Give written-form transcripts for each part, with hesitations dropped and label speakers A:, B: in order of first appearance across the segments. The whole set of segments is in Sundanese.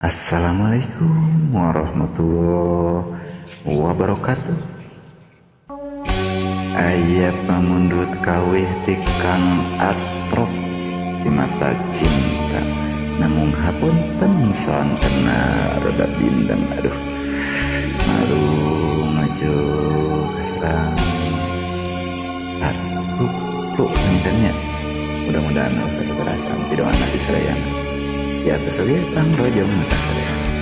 A: Assalamualaikum warahmatullahi wabarakatuh. Aya pamundhut kawih ti Kang Atrok Cimata Cinta. Namung hapunten sontena rada bindeng, aduh malu maju kaserang batuk flu nya. Mudah-mudahan terasa pidoana di sadayana. Ya atas oge pangrojong ka sadayana.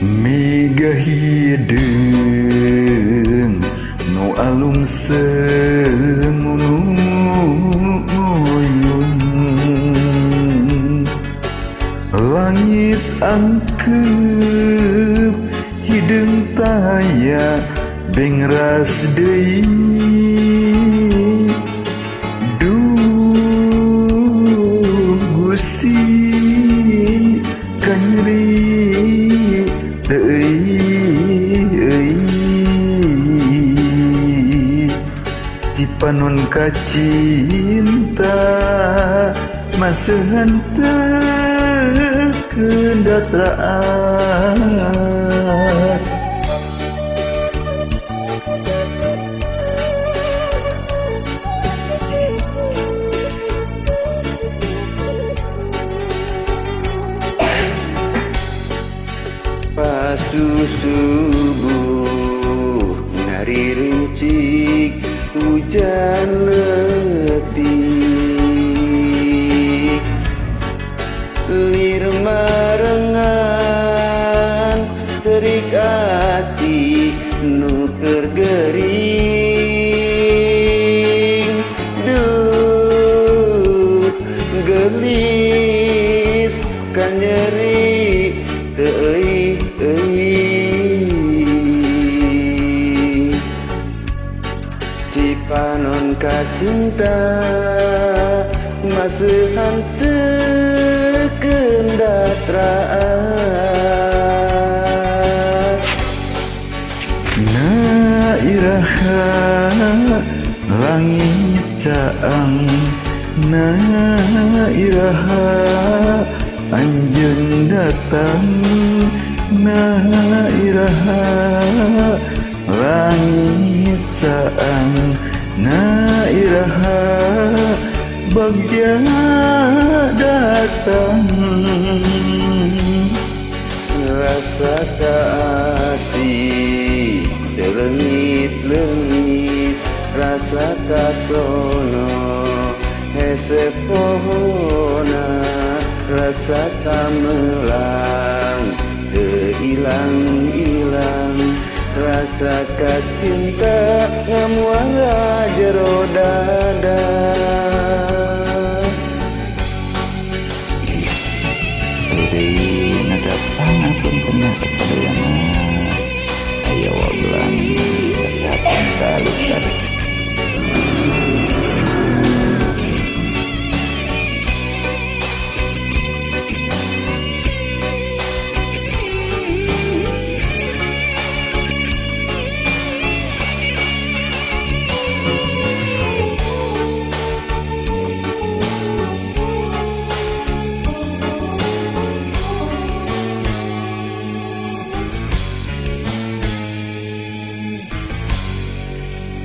A: Mega hideung nu alum semunuyun, langit angkep hideung taya bengras deui. Duh Gusti kanyeri Cipanon ka cinta maseuhan teu kendatraan.
B: Pasu subuh ngarirucik hujan leutik, lir marengan cerik ati nu keur gering. Duh geulis kanyeri teu euy euy. Cipanon ka cinta maseuhan teu kendatraan.
A: Na iraha langit caang, na iraha anjeun datang, na iraha langit caang, na iraha bagja datang.
B: Rasa kasih terlengit-lengit, rasa kasono hese pohona, rasa kamelang teu ilang-ilang, rasa kacinta ngamuara jero dada.
A: Deui nadapan apunten ka sadayana. Aya wagelan kesehatan salutan.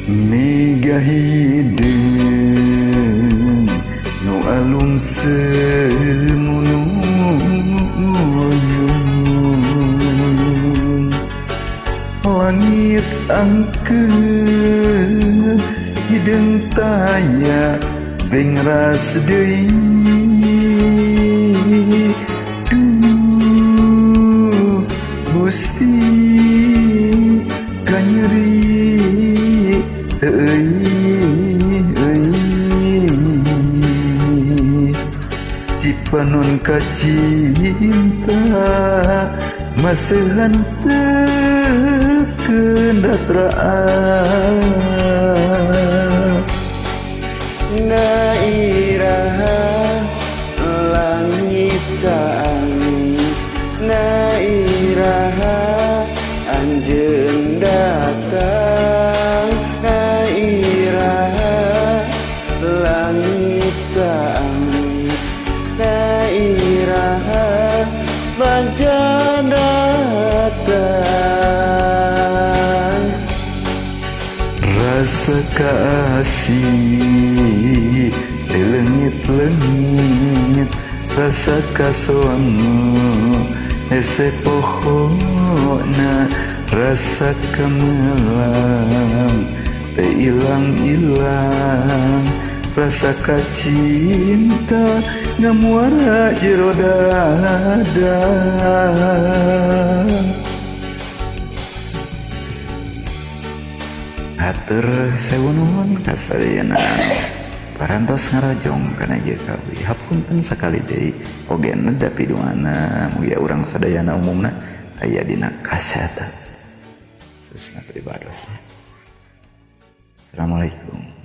A: Mega hideung nu alum semunuyun, langit angkeut hideung taya bengras deui. Duh Gusti kanyeri teu. Konon kacinta maseuhan teu kendatraan.
B: Nairaha langit caangi, nairaha anjeun datang, nairaha langit caangi, nairaha bagja datang.
A: Rasa kasih leungit-leungit, rasa kasono hese pohona, rasa kemelang teu ilang-ilang, rasa kacinta ngamuara jero dada. Hatur sewu nuhun kasadayana parantos ngarojong kana ieu kabeh. Hapunten sakali deui oge neda pidungana, mugia urang sadayana umumna aya dina kasehatan khususna pribadosna. Assalamualaikum.